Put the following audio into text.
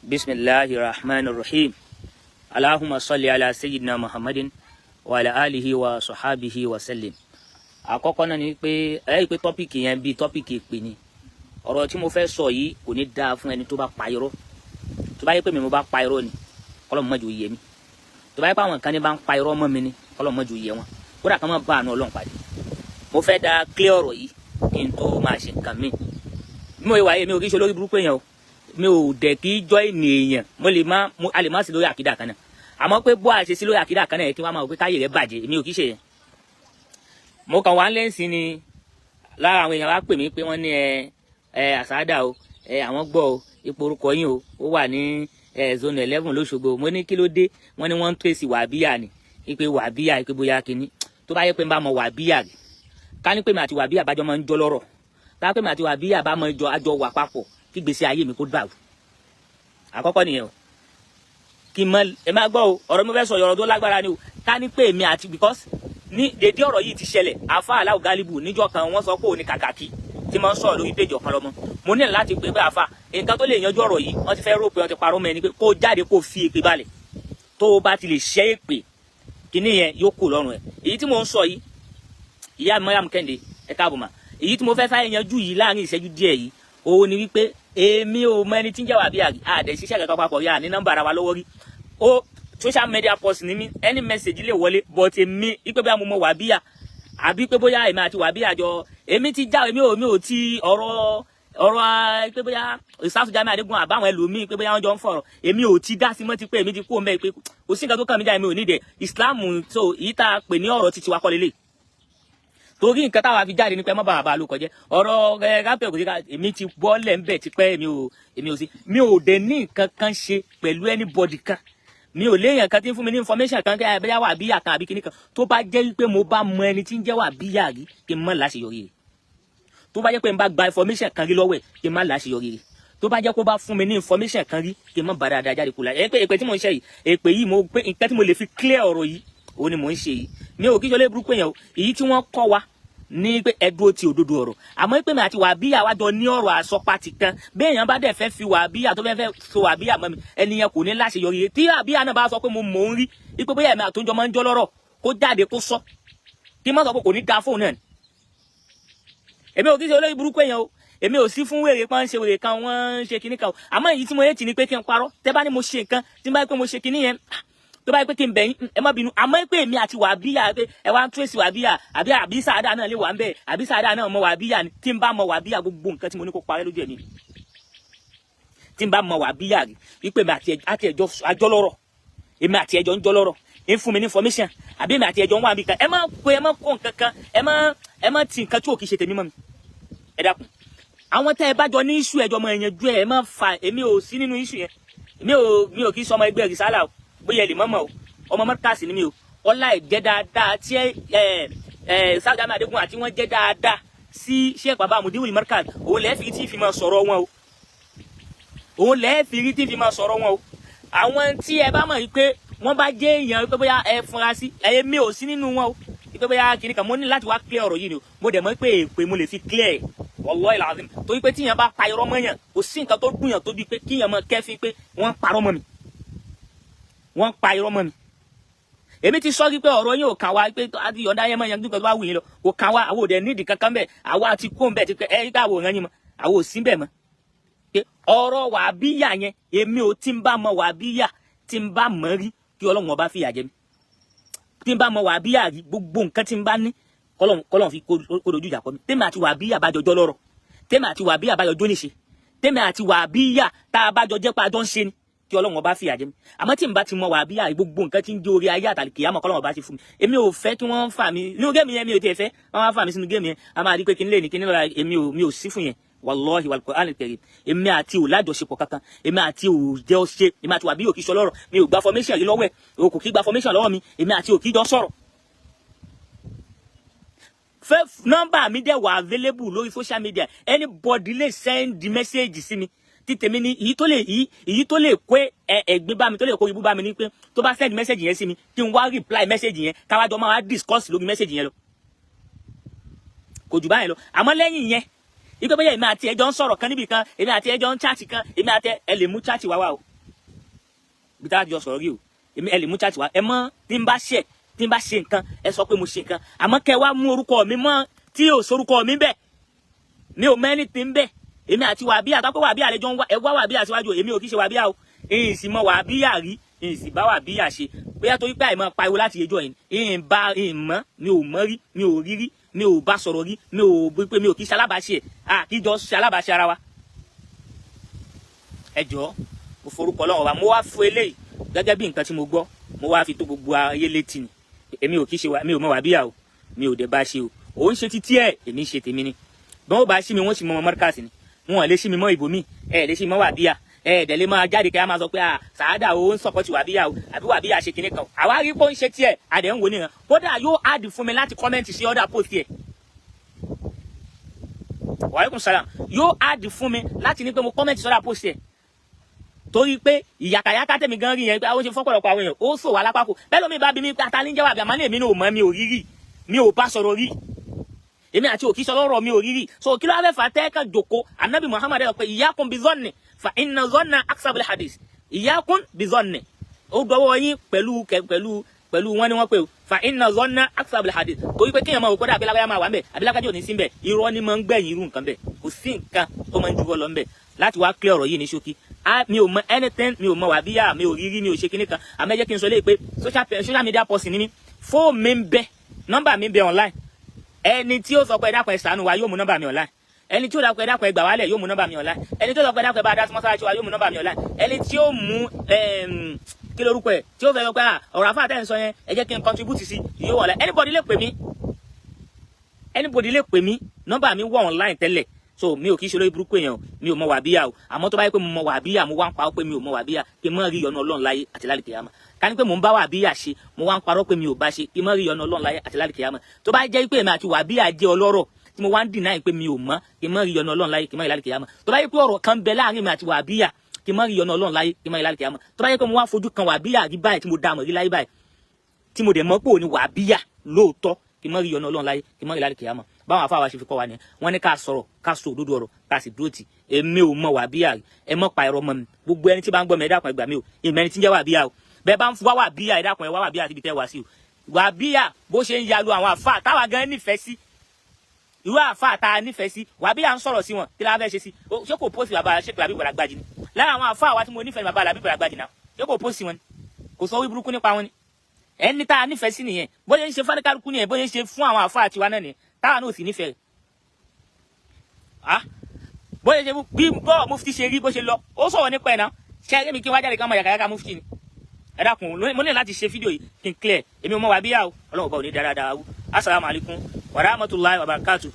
بسم الله الرحمن الرحيم. اللهم صل على سيدنا محمد وعلى آله وصحبه وسلم. Àkọ́kọ́ náà ni pé ẹ rí i pé topic yẹn bíi topic ìpè ni. Ọ̀rọ̀ tí mo fẹ́ sọ yìí kò ní dáa fún ẹni tó bá pa irọ́. Tó bá yẹ pé mi mo bá pa irọ́ ni, kọ́lọ́ mọ́jú yé mi. Tó bá yẹ pé àwọn kan ní bá ń pa irọ́ mọ́ mi ni, kọ́lọ́ mọ́jú yé wọn, kódà kan máa bá àánú Ọlọ́run pàdé. Mo fẹ́ da clear ọ̀rọ̀ yìí kí n tó máa ṣe nǹkan míì. Bí mo wà yìí, mi ò kí ń ṣe olórí burúkú èèyàn o. Mi ò dẹ̀ kí join èèyàn. Mo lè má, a lè má sí lórí àkídà kan náà, àmọ́ pé bó a ṣe sí lórí àkídà kan náà yẹ kí wọ́n máa wò pé káyè rẹ̀ bàjẹ́, èmi ò kí ṣe yẹn. Mo kàn wá lẹ́sìn ni lára àwọn èèyàn wá pè mí pé wọ́n ní ẹ àsáàdà o, ẹ àwọn gbọ́ o, ipò orúkọ yín o, ó wà ní zone 11 lÓṣogbo. Mo ní kí ló dé? Wọ́n ní wọ́n ń trace wàbíyà ni, ipe wàbíyà, ipe bóyá kínní. Tó bá yẹ pé n bá mọ wàbíyà rí, ká ní pé mi àti wàbíyà bá jọ máa ń jọ lọ́rọ̀, ká pé mi àti wàbíyà bá máa jọ àjọ wà papọ̀, kí gbèsè ayé mi kó dàrú. Àkọ́kọ́ nìyẹn o. Kí n mọ, ẹ má gbọ́ o, ọ̀rọ̀ mi fẹ́ sọ, ọ̀rọ̀ tó lágbára ni o. Ká ní pé èmi àti, because ní dédé ọ̀rọ̀ yìí ti ṣẹlẹ̀, àfa aláwọ̀ gálíbù níjọ́ kan, wọ́n sọ pé òun ni kàkàkí tí máa ń sọ̀rọ̀ lórí péjì ọ̀kan lọ́mọ. Mo ní láti pè pé àfa, nǹkan tó lè yanjú ọ̀rọ̀ yìí, wọ́n ti fẹ́ rò pé wọ́n ti parọ́ mọ́ ẹni, pé kó jáde kó fi èpè balẹ̀. Tó o bá ti lè ṣẹ́ èpè, kíní yẹn yóò kó lọ́rùn ẹ̀. Èyí tí mò ń sọ yìí, ìyá Mariam Kẹ́hìndé, ẹ káàbọ̀ mà. Èyí tí mo fẹ́ fẹ́ yanjú yìí láàrin ìṣẹ́jú díẹ̀ yìí, òun ni wípé èmi ò mọ ẹni tí ń jẹ́ wàbí àdẹ̀ ṣiṣẹ́ kankan papọ̀ yà ní nọ́mbà ara wa lọ́wọ́ rí o. Social media post ni mí, any message lè wọlé, but èmi ipe bóyá mo mọ wàbíyà àbí pé bóyá èmi àti wàbíyà jọ, èmi ti já, èmi ò ti ọ̀rọ̀ pé bóyá ìsáàsù Jamiu Adégún àbáwọn ẹlòmíì pé bóyá wọ́n jọ ń fọ̀rọ̀, èmi ò ti dá sí mọ́ ti pé èmi ti kú òun bẹ́ẹ̀, pé kò sí nǹkan tó kàn mí já, èmi ò ní dẹ̀ Islam. So èyí tá a pè ní ọ̀rọ̀ títí wa kọ́ lélẹ̀, torí nǹkan táwa fi jáde ní pé ẹ má bàa bàa ló kọjá ọ̀rọ̀ ẹ rápẹ̀ kò sí ká èmi ti bọ́ lẹ̀ ń bẹ̀ tipẹ́. Èmi ò sí, mi ò dẹ̀ ní nǹkan kan ṣe pẹ̀lú anybody kan. Mi ò léèyàn kan tí ń fún mi ní information kan kí ẹ bẹ́yà wà bíyà kan àbí kíní kan. Tó bá jẹ́ wípé mo bá mọ ẹni tí ń jẹ́ wà bíyà rí, kí n má láṣeyọrí rẹ̀. Tó bá jẹ́ pé n bá gba information kan rí lọ́wọ́ ẹ̀, kí n má láṣeyọrí rẹ̀. Tó bá jẹ́ kó bá fún mi ní information kan rí, kí n má bá dáadáa jáde kú láyé. Ẹ pé èpè tí mò ń ṣe yìí, èpè yìí, mo pé nǹkan tí mo lè fi clear ọ̀rọ̀ yìí, òun ni mò ń ṣe yìí. Mi ò kí ṣọlé burúkú yẹn o. Èyí tí wọ́n kọ́ wa ní pé ẹ dúró ti òdodo ọ̀rọ̀, àmọ́ pé mi àti wàbíyà wájọ ní ọ̀rọ̀ àsọpatì kan, bẹ́ẹ̀ yẹn bá dẹ̀ fẹ́ fi wàbíyà tó fẹ́ fẹ́ so wàbíyà mọ́ mi, ẹni yẹn kò ní láṣeyọrí. Tí wàbíyà náà bá sọ pé mo mọ̀ ń rí ipé bóyá èmi àtúnjọ máa ń jọ lọ́rọ̀, kó jáde kó sọ, kí n má sọ pé kò ní da fóònù náà ni. Èmi ò kí ṣe olórí burúkú yẹn o. Èmi ò sí fún wèrè kan ṣe wèrè kan, wọ́n ń ṣe kinní kan o. Àmọ́ èyí tí mo yé tì ní pé kí n parọ́. Tẹ́ bá ní mo ṣe nǹkan, tí n bá pé mo ṣe kinní yẹn, tó bá yẹ pé kí n bẹ̀ yín, ẹ má bínú. Àmọ́ pé èmi àti wàbíyà pé ẹ wá ń trace wàbíyà, àbí sàádà náà lè wà ń bẹ̀, àbí sàádà náà mọ wàbíyà ni. Tí n bá mọ wàbíyà, gbogbo nǹkan tí mo ní kó parẹ́ lójú ẹ̀mí. Tí n bá mọ wàbíyà rí wípé èmi àti ẹjọ́ àjọlọ́rọ̀, èmi àti ẹjọ́ ń jọlọ́rọ̀, ń fún mi ní information, àbí èmi àti ẹjọ́ ń wà mí kan, ẹ má pé, ẹ má kó nǹkan kan, ẹ má ti nǹkan tí ò kì í ṣe tèmi mọ́ mi. Ẹ dákun, àwọn tẹ́ ẹ bá jọ ní issue, ẹjọ́ mọ ẹ̀yànjú ẹ. Ẹ má fa, èmi ò sí nínú issue yẹn. Èmi ò kì í sọ ọmọ ẹgbẹ́ rìsálà o, bóyá ẹ lè mọ́mọ́ o. Ọmọ mọ́kàsí ni mi o. Ọlá ẹ̀ jẹ́ dáadáa tí ẹ ẹ ẹ Sáúdà Adégún àti wọ́n jẹ́ dáadáa sí Sheikh Baba Mudiwul Markaz, òun lẹ́ẹ̀ fi tí fi máa sọ̀rọ̀ wọn o. Òun lẹ́ẹ̀ fi rí tí fi máa sọ̀rọ̀ wọn o. Àwọn tí ẹ bá mọ̀ yìí pé wọ́n bá jẹ́ èèyàn pé bóyá ẹ fura sí ẹ, mi ò sí nínú wọn o. Pé bóyá kìnnì kan, mo ní láti wá clear ọ̀rọ̀ yìí ni o. Mo dẹ̀ mọ̀ pé èpè mo lè fi clear ẹ̀, wallahi alazim, torí pé tíyẹn bá pa irọ́ mọ́yàn, kò sí nǹkan tó dùn yàn tó bí pé kíyàn mọ kẹ́fín pé wọ́n parọ́ mọ́ mi, wọ́n pa irọ́ mọ́ mi. Èmi ti sọ pé ọ̀rọ̀ yín ò kàn wá, pé àti yọ̀ǹda yẹn mọ́ yẹn nígbà tó bá wù yín lọ, kò kàn wá. Àwọn òde nídìí kankan bẹ́ẹ̀. Àwa ti kó ń bẹ́ẹ̀ ti pẹ́ ẹ ká àwòrán yín mọ́, àwọn ò sí bẹ́ẹ̀ mọ́. Pé ọ̀rọ̀ wàbíyà yẹn, èmi ò tí ń bá mọ wàbíyà, tí ń bá mọ̀ rí, kí Ọlọ́run ọba fìyà jẹ mí. Tí ń bá mọ wàbíyà rí, gbogbo nǹkan tí ń bá ní, kọ́lọ́run fi kó dojú ìjà kọ mi. Tèmi àti wàbíyà bá jọjọ́ lọ́rọ̀, tèmi àti wàbíyà bá jọjọ́ níṣe, tèmi àti wàbíyà tá a bá jọ jẹ́ pé a jọ ń ṣe ni, kí Ọlọ́run ọba fìyà jẹ mí. Àmọ́ tí n bá ti mọ wàbíyà, gbogbo nǹkan tí ń jẹ́ orí ayé àtàlì kìyàmọ̀, kọ́lọ́run ọba ti fún mi. Èmi ò fẹ́ kí wọ́n fà mí nínú game yẹn. Mi ò tiẹ̀ fẹ́ wọ́n wá fà mí sínú game yẹn. A máa rí pé kíní lè ní kíní lọ́la. Èmi ò, mi ò sí fún yẹn. Wallahi wal Qur'an al-Karim, èmi àti ò lájọṣepọ̀ kankan. Èmi àti ò jẹ́ ọ ṣe. Èmi àti wàbí ò kí sọ lọ́rọ̀. Mi ò gba formation yìí lọ́wọ́ ẹ̀, o kò kí gba formation lọ́wọ́ mi. Èmi àti ò kí jọ sọ̀rọ̀. Fẹ́ nọ́mbà mi dẹ̀ wà available lórí social media, anybody lè send message sí mi. Tí tèmi ní èyí tó lè kó ẹ̀gbin bá mi, tó lè kó ibú bá mi, ní pé tó bá send message yẹn sí mi, kí n wá reply message yẹn, káwájọ máa wá discuss lórí message yẹn lọ. Kò jù báyìí lọ. Àmọ́ lẹ́yìn yẹn, Ipe bóyá èmi àti ẹjọ́ ń sọ̀rọ̀ kan níbì kan, èmi àti ẹjọ́ ń chat kan, èmi àti ẹ lè mú chat wá wá o, bí tá a jọ sọ̀rọ̀ rí o, èmi ẹ lè mú chat wá. Ẹ mọ́ tí n bá ṣẹ̀, tí n bá ṣe nǹkan, ẹ sọ pé mo ṣe nǹkan. Àmọ́ kẹ wá mú orúkọ mi mọ́ tí ò sorúkọ mi bẹ́ẹ̀, mi ò mẹ́ni tí ń bẹ́ẹ̀. Èmi àti wàbíà tó pé wàbíà lẹjọ ń wá, ẹ wá wàbíà síwájú. Èmi ò kí ṣe wàbíà o, ìyìn sì mọ wàbíà rí, ìyìn sì bá wàbíà ṣe. Bóyá torí pé àìmọ̀ pariwo láti ẹjọ́ yìí, ìyìn bá ìyìn mọ́, mi ò mọ̀ rí, mi ò rí rí, mi ò bá sọ̀rọ̀ rí, mi ò bí pé mi ò kí ṣe alábàáṣe ẹ̀, à kí jọ ṣe alábàáṣe ara wa. Ẹ jọ̀ọ́, mo forúkọ Ọlọ́run wa, mo wá fún eléyìí gẹ́gẹ́ bí nǹkan tí mo gbọ́, mo wá fi tó gbogbo ayé létí ni. Èmi ò kí ṣe wa, mi ò mọ wàbíà o, mi ò dẹ̀ bá ṣe o. Òun ṣe títí ẹ̀, èmi ṣe tèmi ni. Bí wọ́n bá ṣí mi, wọ́n sì mọ ọmọ mọ́ríkàsì ni. Wọn lè ṣí mi mọ́ ìbòmí, ẹ lè ṣí mi mọ́ wàbíà. Ẹ dẹ̀ lè máa jáde kẹ́ ẹ máa sọ pé à sàádà o ń sọ̀kọ́ ti wàbíà o, àbí wàbíà ṣe kinní kan. Àwa rí pé ó ń ṣe tiẹ̀, àdẹ̀ ń wò níran. Kódà yóò add fún mi láti comment sí other post ẹ̀. Wàhálà salam, yóò add fún mi láti ní pé mo comment sí other post ẹ̀, torí pé ìyàkàyàkà tẹ̀mí gan rí yẹn pé àwọn ṣe fọ́pọ̀lọpọ̀ àwọn èèyàn ó sò wá lápapọ̀. Bẹ́ẹ̀ lómi bá bí mi pé ata ní jẹ́ wàbíà, máa ní èmi náà ò mọ̀, mi ò rí rí, mi ò bá sọ̀rọ̀ rí, èmi àti òkì sọ lọ́rọ̀, mi ò rí rí. So kí ló wá fẹ́ fà tẹ́ kan jòkó? Anabi Muhammad ẹ̀ pé iyyakum bizanni fa inna zanna aksabul hadith. Iyyakum bizanni, ó dọwọ́ yín pẹ̀lú wọn ni wọ́n pè ó, fa inna zanna aksabul hadith. Torí pé kéèyàn máa wò kódà àbí lágbájá máa wà ń bẹ̀, àbí lágbájá ò ní sí ń bẹ̀, irọ́ ni máa ń gbẹ̀yìn irú nǹkan bẹ̀. Kò sí nǹkan tó máa ń jùbọ́ lọ ń bẹ̀. Láti wá clear ọ̀rọ̀ yìí ní ṣókí, mi ò mọ anything, mi ò mọ wàbíyà, mi ò rí rí, mi ò ṣe kinní kan. Àmọ́ ẹ jẹ́ kí n sọ léyìí pé social media person ni mí. Fóònù mi ń bẹ, nọ́mbà mi ń bẹ online. Ẹni tí ó sọ pé ẹ dákun, ẹ ṣàánú wa, yóò mú nọ́mbà mi online. Ẹni tí ó dákun, ẹ dákun, ẹ gbà wálẹ̀, yóò mú nọ́mbà mi online. Ẹni tí ó sọ pé ẹ dákun, ẹ bá dá sí mọ́sálásí wa, yóò mú nọ́mbà mi online. Ẹni tí ó mú kí lorúkọ ẹ, tí ó fẹ́ sọ pé ọ̀rọ̀ àfáà tẹ́ ń sọ yẹn, ẹ jẹ́ kí n contribute sí, yóò wọ̀ online. Anybody lè pè mí, anybody lè pè mí, nọ́mbà mi wà online tẹ́lẹ̀. So mi ò kì í ṣe olórí burúkú èèyàn o, mi ò mọ wàbíyà o. Àmọ́ tó bá yẹ pé mo mọ wàbíyà, mo wá ń parọ́ pé mi ò mọ wàbíyà, kí n má rí ìyọ́nú Ọlọ́run láyé àti lálẹ́ kìyàmá. Ká ní pé mò ń bá wàbíyà ṣe, mo wá ń parọ́ pé mi ò bá ṣe, kí n má rí ìyọ́nú Ọlọ́run láyé àti lálẹ́ kìyàmá. Tó bá jẹ́ pé èmi àti wàbíyà jẹ́ ọlọ́rọ̀ tí mo wá ń deny pé mi ò mọ̀, kí n má rí ìyọ́nú Ọlọ́run láyé, kí n má rí lálẹ́ kìyàmá. Tó bá yẹ pé ọ̀rọ̀ kan bẹ láàrin mi àti wàbíyà, kí n má rí ìyọ́nú Ọlọ́run láyé, kí n má rí lálẹ́ kìyàmá. Tó bá yẹ pé mo wá fojú kan wàbíyà rí báyìí, tí mo dá mọ̀ rí láyé báyìí, tí mo dẹ̀ mọ̀ pé òní wàbíyà lóòótọ́, kí n má rí ìyọ́nú Ọlọ́run láyé, kí n má rí lálẹ́ kìyàmá. Báwọn afáwa ṣe fi kọ́ wa ni, wọ́n ní ká sọ̀rọ̀, ká sọ òdodo ọ̀rọ̀, ká sì dúró tì. Èmi ò mọ wàbíyà rí, ẹ mọ̀ pa ẹ̀rọ mọ́ mi. Gbogbo ẹni tí bá ń gbọ́ mi, ẹ dákun, ẹ gbà mí o. Ìmọ̀ ẹni tí ń jẹ́ wàbíyà o. Bẹ́ẹ̀ bá ń wá wàbíyà, ẹ dákun, ẹ wá wàbíyà síbi tẹ́ wá sí o. Wàbíyà bó ṣe ń yalu àwọn àfa táwa gan nífẹ̀ẹ́ sí, irú àfa tá a nífẹ̀ẹ́ sí, wàbíyà ń sọ̀rọ̀ sí wọn. Kí la fẹ́ ṣe sí? Ṣé kò post bàbá ṣé Làbí Bàràgbàjì ni? Lára àwọn àfa wa tí mo nífẹ̀ẹ́, bàbá Làbí Bàràgbàjì náà, ṣé kò post wọn ni? Kò sọ wí burúkú nípa wọn ni? Ẹni tá a nífẹ̀ẹ́ sí nìyẹn. Bó ṣe ń ṣe fáníkálukú nìyẹn, bó ṣe ń ṣe fún àwọn àfa àtiwá náà nìyẹn, táwa náà sì nífẹ̀ẹ́ rẹ̀. Ah, bó ṣe ṣe bí bọ́ọ̀ mufti ṣe rí, bó ṣe lọ, ó sọ̀rọ̀ nípa ẹ̀ náà. Ṣe é mi kí n wá jáde ká mọ yàkàyàkà mufti ni? Ẹ dákun, mo ní láti ṣe fídíò yìí kí n clear. Èmi ò mọ wàbíyà o. Ọlọ́run bá ò ní dáadáa wú. Assalamu alaikum warahmatullahi wabarakatuh.